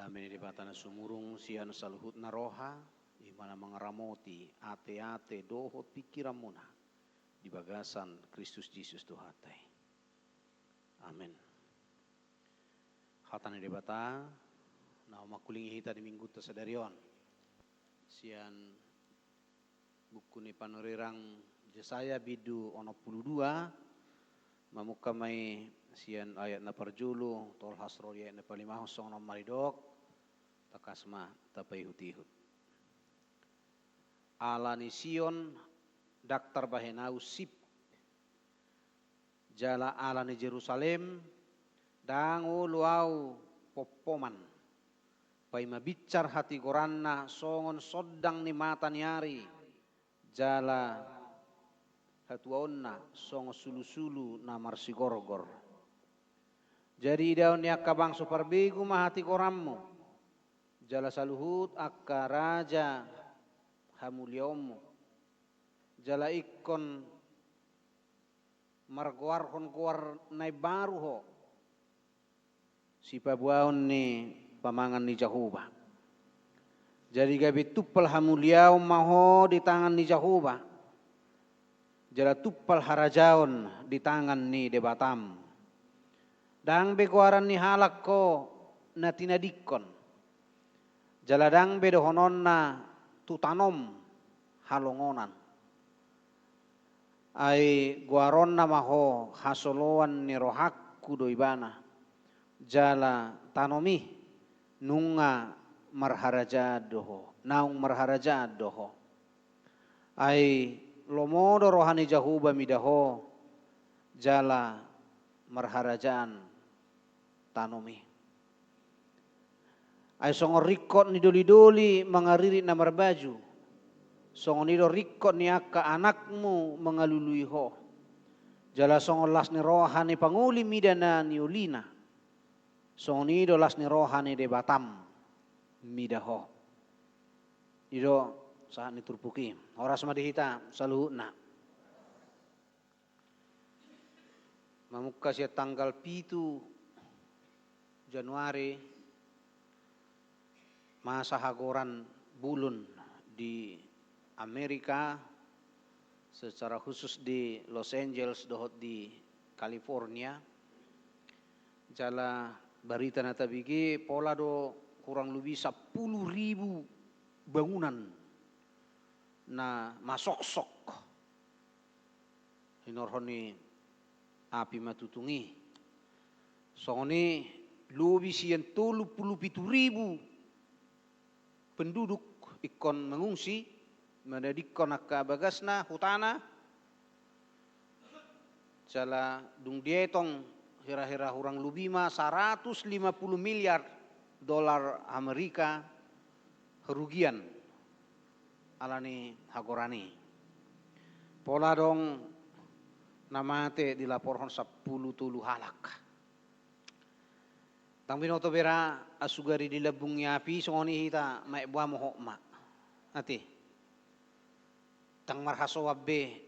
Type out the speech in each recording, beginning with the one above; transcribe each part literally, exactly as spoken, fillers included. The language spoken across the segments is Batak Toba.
Dame ni Debata na sumurung sian saluhutna roha, i ma na mangaramoti ateate dohot pingkiranmuna di bagasan Kristus Jesus Tuhanta i. Amen. Hata ni Debata na mangkulingi hita di Minggunta sadari on sian buku ni panurirang Jesaya bindu onom pulu dua, mamungka ma i sian ayat na parjolo tolhas ro di ayat na palimahon, songon on ma didok. Tangkas ma tapaihutihut. Ala ni Sion ndang tarbahen ahu sip, jala ala ni Jerusalem ndang olo ahu pompoman. Paima binsar hatigoranna songon sondang ni mata ni ari, jala hatuaonna songon sulusulu na marsigorgor. Jadi idaon ni angka bangso parbegu ma hatigoranmu, jala saluhut angka raja hamuliaonmu, jala ingkon margoarhon goar na imbaru ho, sipaboaon ni pamangan ni Jahowa. Jadi gabe tumpal hamuliaon ma ho di tangan ni Jahowa, jala tumpal harajaon di tangan ni Debatam. Ndang be goaran ni halak ho na tinadingkon, jala ndang be dohononna tu tanom halongonan. Ai goaronna ma ho hasoloan ni rohangku do ibana, jala tanom i nunga marharajaan do ho, naung marharajaan do ho. Ai lomo do roha ni Jahowa mida ho, jala marharajaan tanom i. Ai songon ringkot ni dolidoli mangaririt na marbaju, songon i do ringkot ni angka anakmu mangalului ho. Jala songon las ni roha ni pangoli mida na niolina, songon i do las ni roha ni Debatam mida ho. I do sahat ni turpuk i. Horas ma di hita saluhutna. Mamungka sian tanggal pitu Januari, masa hagoran bulun di Amerika, secara khusus di Los Angeles dohot di California. Jala barita na tabege, pola do kurang lebih sampulu ribu bangunan na masoksok hinorhon ni api matutung i. Songon i lobi sian tolu pulu pitu ribu penduduk ingkon mengungsi, manadingkon angka bagasna, hutana. Jala dung dietong hira-hira hurang lobi ma saratus lima pulu miliar dolar Amerika kerugian ala ni hagoran i. Pola adong na mate dilaporhon sampulu tolu halak. Ndang binoto be ra, asugari di lambung ni api songon i hita, maek boha mohop ma. Ate. Ndang marhasoan be,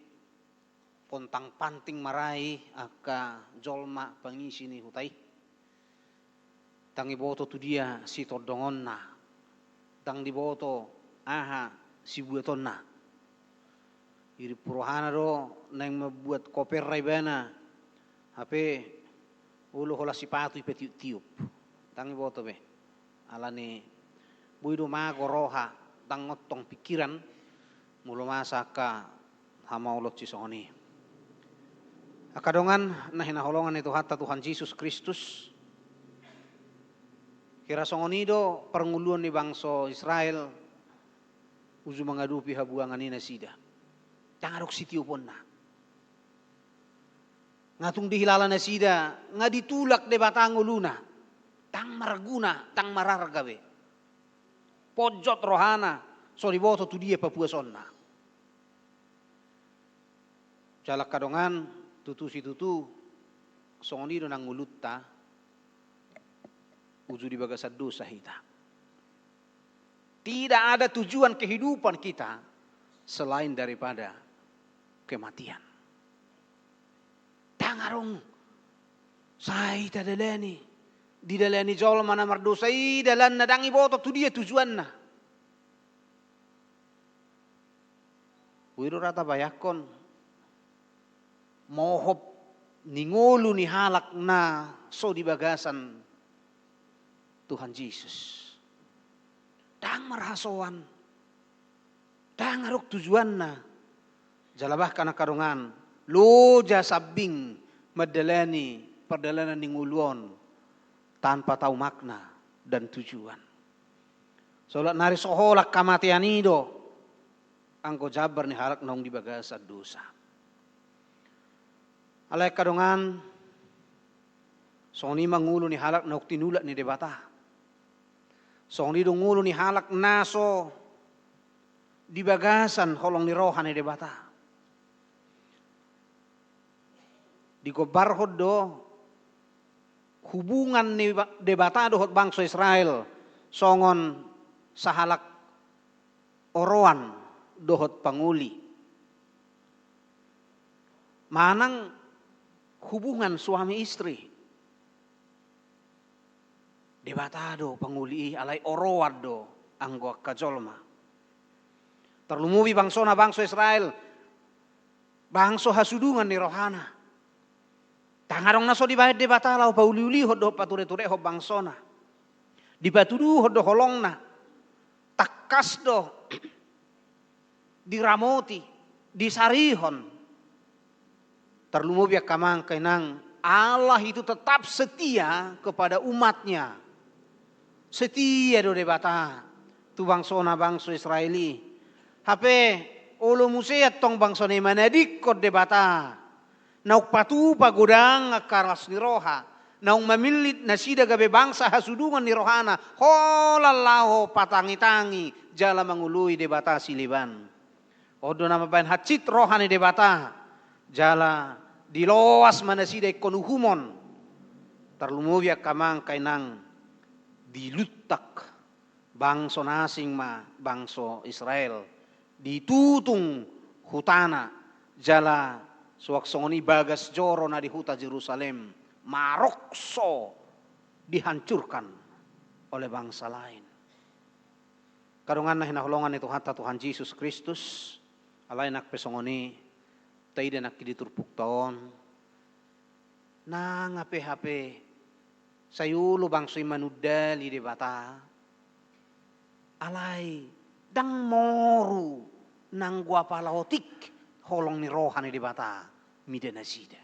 pontang panting ma ra i angka jolma pangisi ni huta i. Ndang diboto tu dia sitondongonna, ndang diboto aha sibuatonna. Irimpu rohana do naeng mambuat koperna ibana, hape olo holan sipatu ipatiuptiup. Ndang diboto be. Ala ni boi do mago roha, ndang ontong pingkiran, molo masa angka hamaolon sisongon i. Angka dongan na hinaholongan ni Tuhanta Tuhan Jesus Kristus, hira songon i do parngoluon ni bangso Israel uju mangadopi habuangan i nasida. Ndang adong sitioponna. Nga tung dihilala nasida, nga ditulak Debata ngoluna. Ndang marguna, ndang mararga be. Ponjot rohana, so diboto tu dia papuasonna. Jala angka dongan, tutu situtu, songon i do nang ngolunta, uju di bagasan dosa hita. Tidak ada tujuan kehidupan kita selain daripada kematian. Ndang adong sai tadalani didalani jolma na mardosa i dalanna, ndang diboto tu dia tujuanna. Ui do ra tabayangkon mohop ni ngolu ni halak na so di bagasan Tuhan Jesus. Ndang marhasoan, ndang adong tujuanna. Jala bahkan angka dongan, loja sambing mandalani pardalanan ni ngolu on tanpa tau makna dan tujuan. Solat nari so holan hamatean i do anggo jambar ni halak naung di bagasan dosa. Alai angka dongan, songon i ma ngolu ni halak naung tinulak ni Debata. Songon i do ngolu ni halak na so di bagasan holong ni roha ni Debata. Digombarhon do hubungan ni ba-, Debata dohot bangso Israel songon sahalak oroan dohot pangoli. Manang hubungan suami istri. Debata do pangoli i, alai oroan do anggo angka jolma. Tarlumobi bangsona, bangso Israel, bangso hasudungan ni rohana. Ndang adong na so dibahen Debata laho pauliulihon dohot patureturehon bangsona. Dipatuduhon do holongna. Tangkas do diramoti, disarihon. Tarlumobi angka amang, angka inang, Allah itu tetap setia kepada umatnya. Setia do Debata tu bangsona, bangso Israel i. Hape olo muse antong bangsona i manadingkon Debata naung patupa godang angka las ni roha, naung mamillit nasida gabe bangsa hasudungan ni rohana, holan laho patangitangi jala mangoloi Debata sileban. On do na mambahen hansit roha ni Debata, jala diloas ma nasida ingkon uhumon. Tarlumobi angka amang, angka inang, diluntak bangso na asing ma bangso Israel, ditutung hutana, jala suang songon i bagas joro na di huta Jerusalem marokso, dihancurkan oleh bangsa lain. Angka dongan na hinaholongan ni Tuhanta Tuhan Jesus Kristus, alai nang pe songon i, taida nangkin di turpukta on, nang hape-hape sai olo bangso i manundali Debata, alai ndang moru nanggo apala otik holong ni roha ni Debata mida nasida.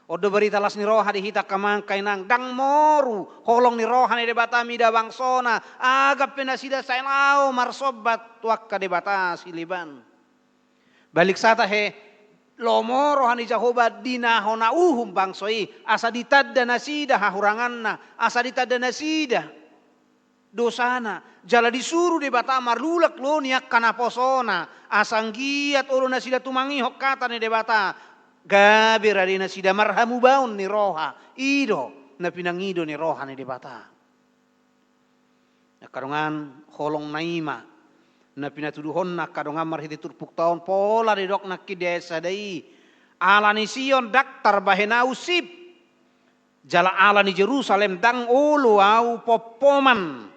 On do barita las ni roha di hita angka amang, angka inang, ndang moru holong ni roha ni Debata mida bangsona, agap pe nasida sai laho marsomba tu angka debata sileban. Balik sata he, lomo roha ni Jahowa di na hona uhum bangso i, asa ditanda nasida hahuranganna, asa ditanda nasida dosana, jala disuru Debata marulak lolo ni angka naposona, asa anggiat olo nasida tumangihon hata ni Debata, gabe rade nasida marhamubaon ni roha. I do na pinangido ni roha ni Debata. Angka dongan, holong na i ma na pinatuduhonna angka dongan marhite turpukta on, pola didok nangkin di ayat sada i, ala ni Sion ndang tarbahen ahu sip, jala ala ni Jerusalem ndang olo ahu pompoman.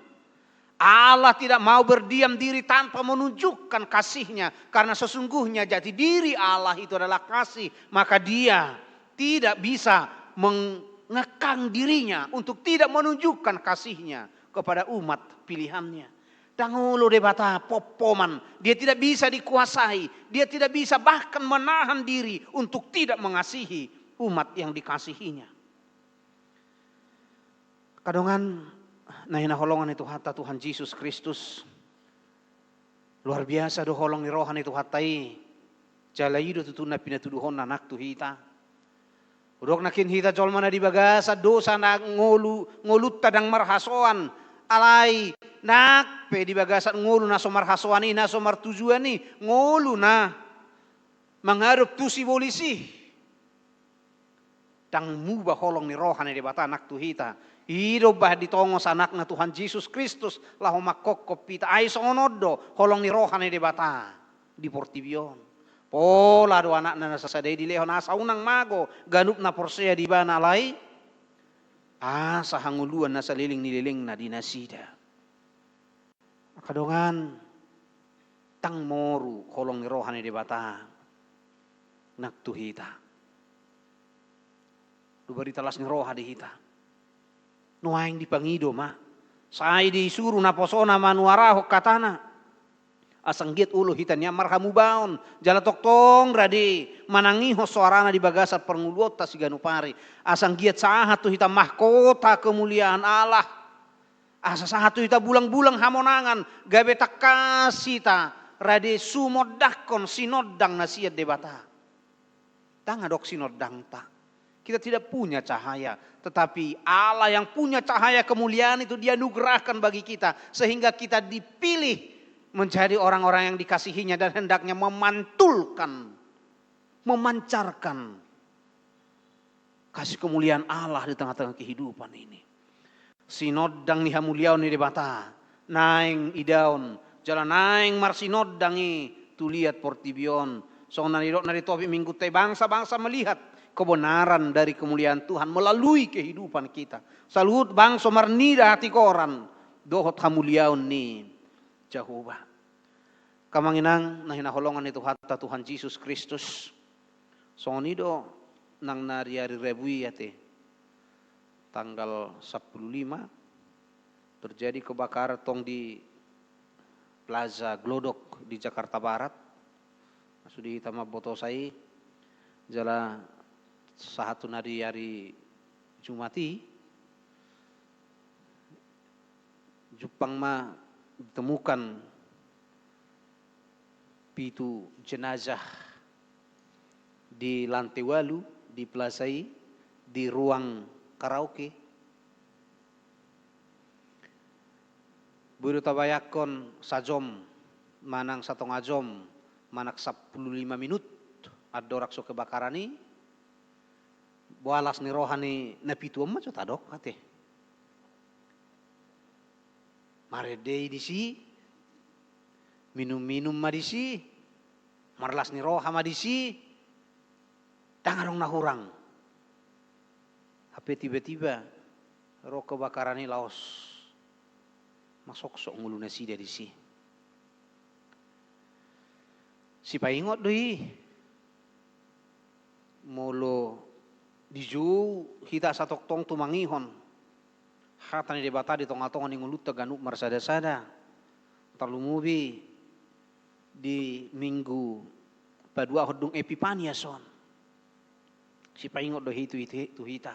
Allah tidak mau berdiam diri tanpa menunjukkan kasih-Nya, karena sesungguhnya jati diri Allah itu adalah kasih, maka Dia tidak bisa mengekang diri-Nya untuk tidak menunjukkan kasih-Nya kepada umat pilihan-Nya. Ndang olo Debata pompoman, Dia tidak bisa dikuasai, Dia tidak bisa bahkan menahan diri untuk tidak mengasihi umat yang dikasihi-Nya. Angka dongan na hinaholongan ni Tuhanta Tuhan Jesus Kristus, luar biasa do holong ni roha ni Tuhanta i, jala i do tutu na pinatuduhonna nang tu hita. Hudok nangkin hita jolma na di bagasan dosa, na ngolu, ngolunta ndang marhasoan, alai nang pe di bagasan ngolu na so marhasoan i, na so martujuan i, ngolu na mangadop tu sibolis i, ndang muba holong ni roha ni Debata nang tu hita. I do umbahen ditongos Anakna Tuhan Jesus Kristus laho manghophop hita. Ai songon on do holong ni roha ni Debata di portibi on. Pola do Anakna na sasada i dilehon asa unang mago ganup na porsea di Ibana, alai Asa hangoluan na saleleng ni lelengna di nasida. Angka dongan, ndang moru holong ni roha ni Debata nang tu hita. Dua barita las ni roha di hita. Nuaeng dipangido ma. Sai disuru naposona manuarahon hatana. Asa anggiat olo hita nian marhamubaon, jala tongtong rade manangihon soarana di bagasan parngoluonta siganup ari. Asa anggiat sahat tu hita mahkota kemuliaan Allah. Asa sahat tu hita bulangbulang hamonangan, gabe tangkas hita rade sumondangkon sinondang na sian Debata. Ndang adong sinondangta. Kita tidak punya cahaya, tetapi Allah yang punya cahaya kemuliaan itu dianugerahkan bagi kita, sehingga kita dipilih menjadi orang-orang yang dikasihinya dan hendaknya memantulkan, memancarkan kasih kemuliaan Allah di tengah-tengah kehidupan ini. Sinondang ni hamuliaon ni Debata naeng idaon, jala naeng marsinondang i tu liat portibi on. Songon na nidok na di topik minggunta i, bangsa-bangsa melihat kebenaran dari kemuliaan Tuhan melalui kehidupan kita. Saluhut bangso marnida hatigoran dohot hamuliaon ni Jahowa. Angka amang inang na hinaholongan ni Tuhanta Tuhan Jesus Kristus, songon i do nang na di ari Rabu i ate, tanggal sampulu lima, terjadi kebakaran tong di Plaza Glodok di Jakarta Barat. Sude hita mamboto sai, jala sahat tu na di ari Jumat i, jumpang ma ditemukan pitu jenazah di lantai walu di plaza i, di ruang karaoke. Boi do tabayangkon sajom manang satonga jom manang sampulu lima minut andorang so kebakaran i, boha las ni roha ni na pitu on ma jo tadok ate. Marende i disi, minum-minum ma disi, marlas ni roha ma disi, ndang adong na hurang. Hape tiba-tiba ro kebakaran i laos masoksok ngolu nasida disi. Sipaingot do i. Molo dijou hita satongtong tumangihon hata ni Debata di tongatonga ni ngolunta ganup marsada-sada, tarlumobi di minggu paduahon dung Epipanias on. Sipaingot do i tu hita, tu hita.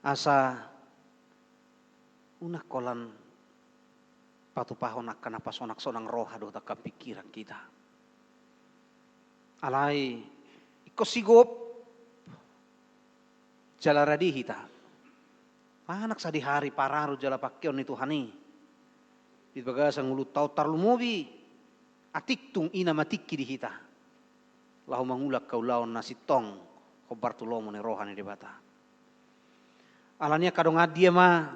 Asa unang holan patupahon angka na pasonang-sonang roha dohot angka pingkiran hita. Alai ingkon sigop jala rade hita manang sadihari pararo jala pangkeon ni Tuhan i di bagasan ngolunta on, tarlumobi atik tung i na matingki di hita laho mangula angka ulaon na sintong hombar tu lomo ni roha ni Debata. Alani i angka dongan, dia ma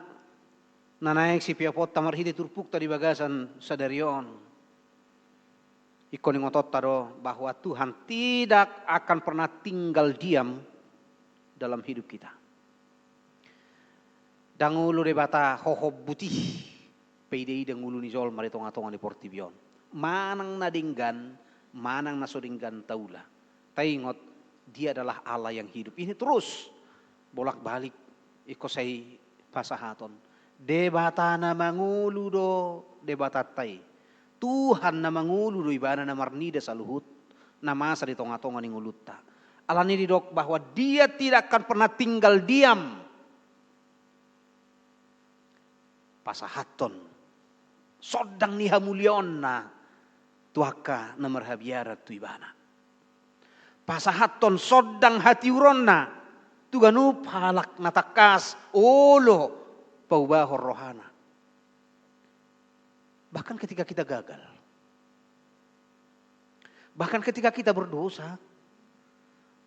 na naeng sipioponta marhite turpukta di bagasan sadari on? Ingkon ingotonta do bahwa Tuhan tidak akan pernah tinggal diam dalam hidup kita. Ndang olo Debata hohom buti paida-ida ngolu ni jolma di tongatonga ni portibi on. Manang na denggan, manang na so denggan taula, taingot, Dia adalah Allah yang hidup. Ini terus bolak-balik ingkon sai pasahaton. Debata na mangolu do Debatanta i. Tuhan na mangolu do Ibana na marnida saluhut na masa di tongatonga ni ngolunta. Alani i didok bahwa Dia tidak akan pernah tinggal diam. Pasahathon sondang ni hamuliaonna tu angka na marhabiaran tu Ibana. Pasahathon sondang hatiuronna tu ganup halak na tangkas olo paubahon rohana. Bahkan ketika kita gagal, bahkan ketika kita berdosa,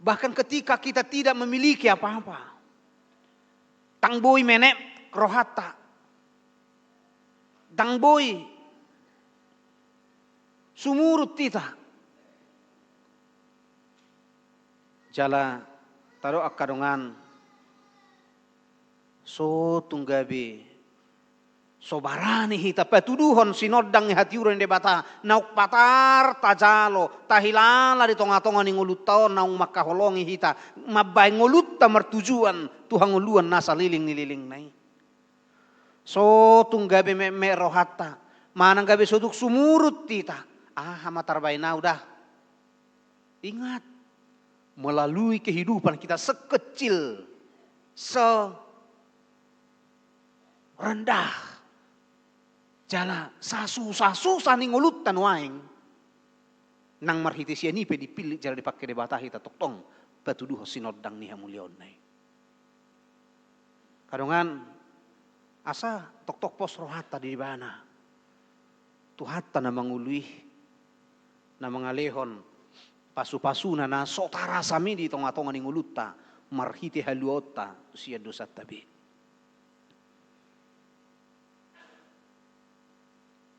bahkan ketika kita tidak memiliki apa-apa, ndang boi menek rohanta, ndang boi sumurut hita. Jala tadok angka dongan, So tung gabe so barani hita patuduhon sinondang ni hatiuron ni Debata naung patar tajalo, tahilala di tongatonga ni ngolunta on, naung mangkaholongi hita mambahen ngolunta martujuan tu hangoluan na saleleng ni lelengna i. So tung gabe metmet rohanta, manang gabe so tung sumurut hita, aha ma tarbahen ahu da? Ingat, melalui kehidupan kita sekecil, serendah, jala sasusah-susah ni ngolunta nuaeng, nang marhite sian i pe dipillit jala dipangke Debata hita tongtong patuduhon sinondang ni hamuliaonna i. Angka dongan, asa tongtong pos rohanta di Ibana. Tuhanta na mangolu i, na mangalehon pasupasuna na so tarasam i di tongatonga ni ngolunta marhite haluaonta sian dosanta be.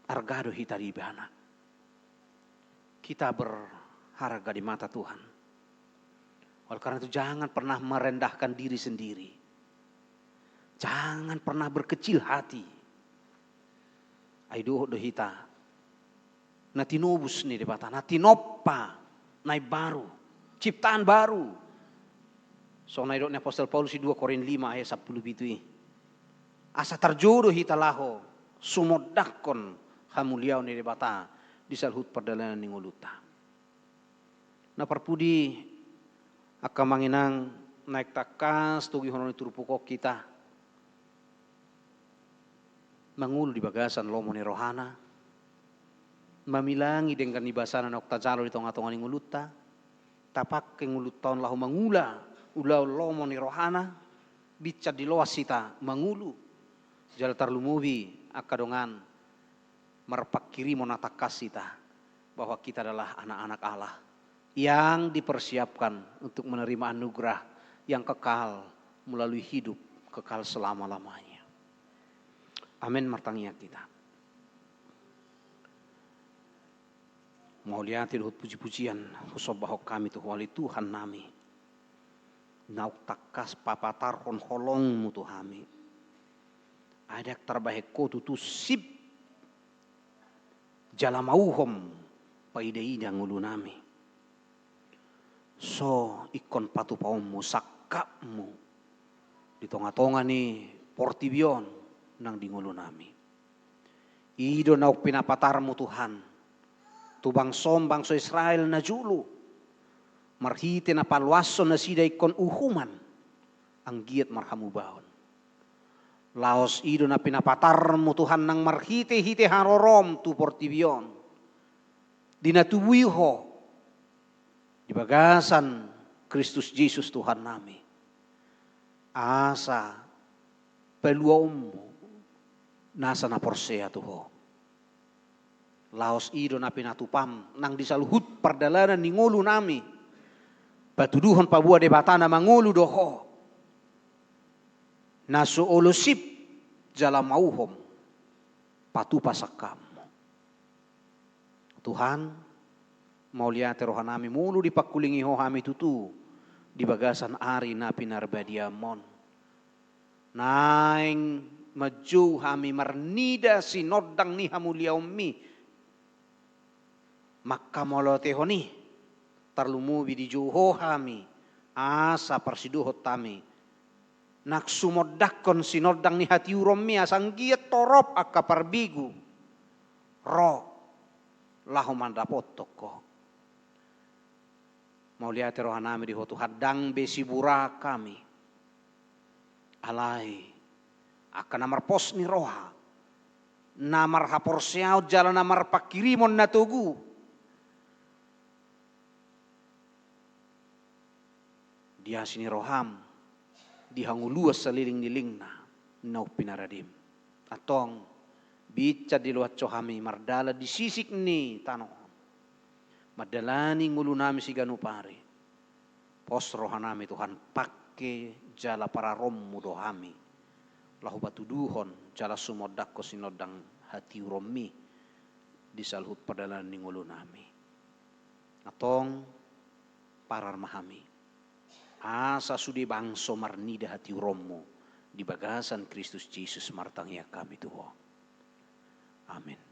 Arga do hita di Ibana. Kita berharga di mata Tuhan. Oleh karena itu, jangan pernah merendahkan diri sendiri. Jangan pernah berkecil hati. Ai dohot do hita na tinobus ni Debata, na tinompa na imbaru, ciptaan baru. Songon na nidok ni apostel Paulus di dua Korint lima ayat sampulu pitu i. Asa tarjou do hita laho sumondangkon hamuliaon ni Debata di saluhut pardalanan ni ngolunta. Na parpudi, angka amang inang, naeng tangkas togihonon ni turpuk on hita mangolu di bagasan lomo ni rohana, mamilangi denggan ni basana naung tajalo di tongatonga ni ngolunta, tapangke ngolunta on laho mangula ulaon lomo ni rohana, binsan diloas hita mangolu, jala tarlumobi angka dongan, marpanghirimon na tangkas hita bahwa kita adalah anak-anak Allah yang dipersiapkan untuk menerima anugerah yang kekal melalui hidup kekal selama-lamanya. Amin. Martangiang hita. Mauliate dohot pujipujian husombahon hami tu Ho ale Tuhan nami, naung tangkas papatarhon holongmu tu hami. Ai ndang tarbahen Ho tutu sip jala mauhom paidaida ngolu nami. So ingkon patupaonmu sangkapmu di tongatonga ni portibi on nang di ngolu nami. I do naung pinapatarmu Tuhan tu bangsom bangso Israel na jolo, marhite na paloashon nasida ingkon uhuman anggiat marhamubaon. Laos i do na pinapatarmu Tuhan nang marhitehite harorom tu portibi on, di na tubui Ho di bagasan Kristus Jesus Tuhan nami, asa paluaonmu nasa na porsea tu Ho. Laos i do na pinatupam nang di saluhut pardalanan ni ngolu nami, patuduhon paboa Debata na mangolu do Ho, na so olo sip jala mauhom patupa sangkapmu. Tuhan, mauliate roha nami molo dipangkulingi Ho hami tutu di bagasan ari na pinarbadiamon. Naeng manjou hami marnida sinondang ni hamuliaonmi, mangkamauliatehon i, tarlumobi dijou Ho hami, asa parsidohot hami nang sumondangkon sinondang ni hatiuronmi, asa anggiat torop angka parbegu ro laho mandapothon Ho. Mauliate roha nami di Ho Tuhan, ndang be siburaan hami. Alai angka na marpos ni roha, na marhaporseaon jala na marpanghirimon na togu, di asi ni roham, di hangoluan saleleng ni lelengna naung pinaradem. Antong, binsan diloas Ho hami mardalan di sisik ni tano on, mandalani ngolu nami siganup ari. Pos roha nami Tuhan, pangke jala pararommu do hami laho patuduhon jala sumondangkon sinondang hatiuronmi di saluhut pardalanan ni ngolu nami. Antong, parar ma hami, asa sude bangso marnida hatiuronmu Di bagasan Kristus Jesus martangiang hami tu Ho. Amen.